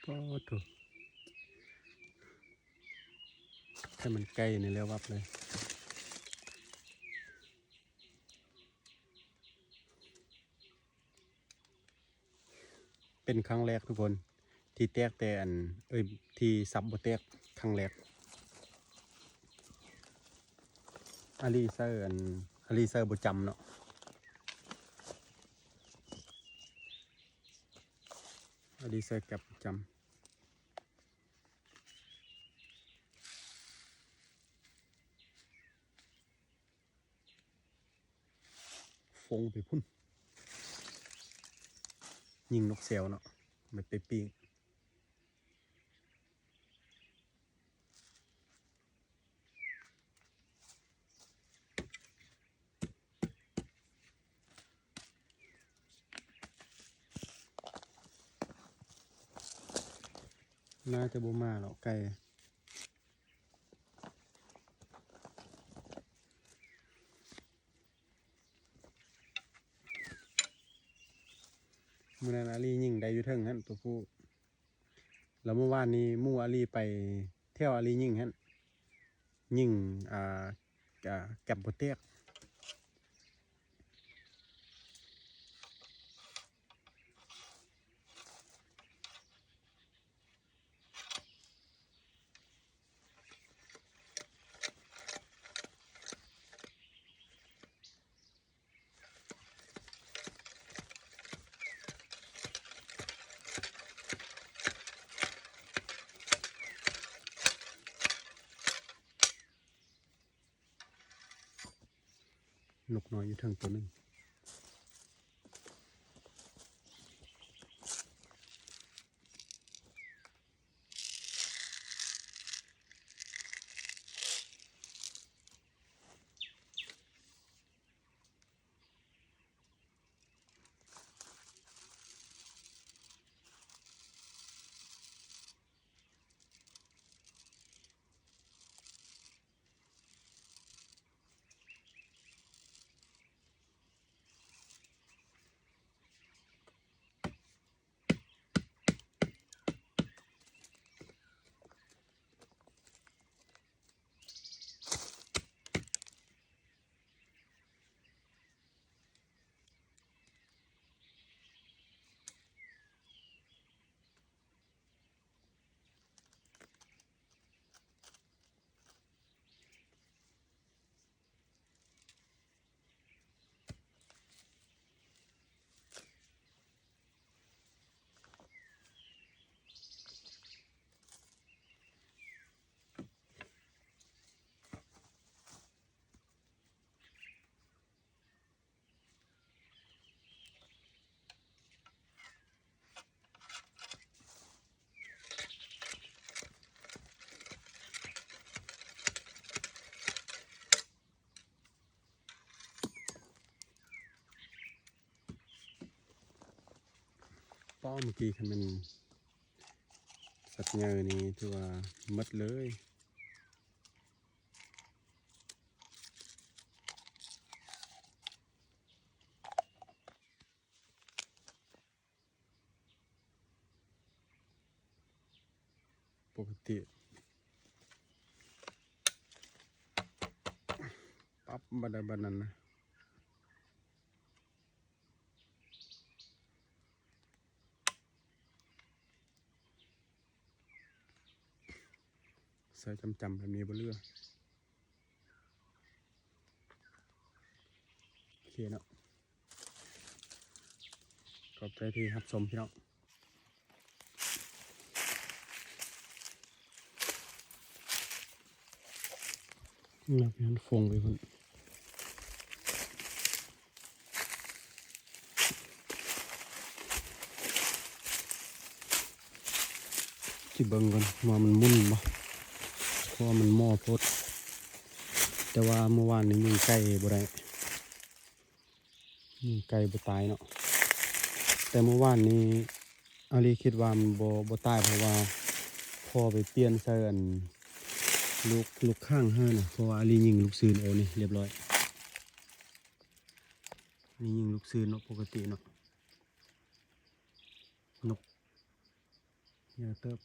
ປາໂທ້ ຖ້າມັນໃກ້ນີ້ແລ້ວວັບເລີຍ. ເປັນຄັ້ງແລກທຸກຄົນ ທີ່ແຕກແຕ່ອັນ ເອີຍ ທີ່ສັບບໍ່ແຕກ ຄັ້ງແລກ. ອາລີໃສ່ອັນ ອາລີໃສ່ບໍ່ຈຳເນາະ ອາລີໃສ່ກັບບໍ່ຈຳ. ຟົງໄປພຸ້ນ ຍິງນົກແຊວເນາະ ມັນໄປປີ້ງ. ໜ້າຈະບໍ່ມາແລ້ວໄກ່. ມື້ນັ້ນອາລີຍິງໄດ້ຢູ່ເທິງຫັ້ນ ຕົວຜູ້ ແລ້ວມື້ວານນີ້ໝູ່ອາລີໄປແຖວອາລີຍິງຫັ້ນ ຍິງ ອ່າ ກະກັບບໍ່ແຕກ. ນົກນ້ອຍຢູ່ເທິງໂຕໜຶ່ງ. ປ້ອມກີ້ຄັນແມ່ນສັດ ໃຫຍ່ນີ້ຖືວ່າໝົດເລີຍ. ປົກກະຕິປັບບັດໃດບັດນັ້ນນະ. ໃສ່ຈ້ຳໆແບບນີ້ບໍ່ເຫຼືອ. ໂອເຄເນາະ. ຂອບໃຈທີ່ຮັບຊົມພີ່ນ້ອງ. ນັບໃຫ້ມັນຟົງໄປພຸ້ນ. ຊິເບິ່ງກ່ອນວ່າມັນໝຸ່ນບໍ່ ເພາະວ່າມັນໝໍ້ໂພດ. ແຕ່ວ່າມື້ວານນີ້ຍິງໄກ່ບໍ່ໄດ້. ຍິງໄກ່ບໍ່ຕາຍເນາະ. ແຕ່ມື້ວານນີ້ອາລີຄິດວ່າມັນບໍ່ ບໍ່ຕາຍ ເພາະວ່າພໍ່ໄປປ່ຽນໃສ່ອັນ ລູກ ລູກຂ້າງໃຫ້ນະ ເພາະວ່າອາລີຍິງລູກຊືນ. ໂອ້ ນີ້ລຽບຮ້ອຍ. ນີ້ຍິງລູກຊືນເນາະ ປົກກະຕິເນາະ. ນົກ ໃຫຍ່ເຕີບ.